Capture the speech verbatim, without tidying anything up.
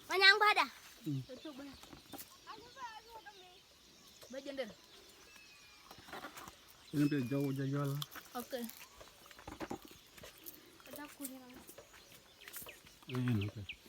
Manyaŋ bada. Ba jëndë. Yen piɛth jɔu jɔ yɔl. Okay. Yen, okay.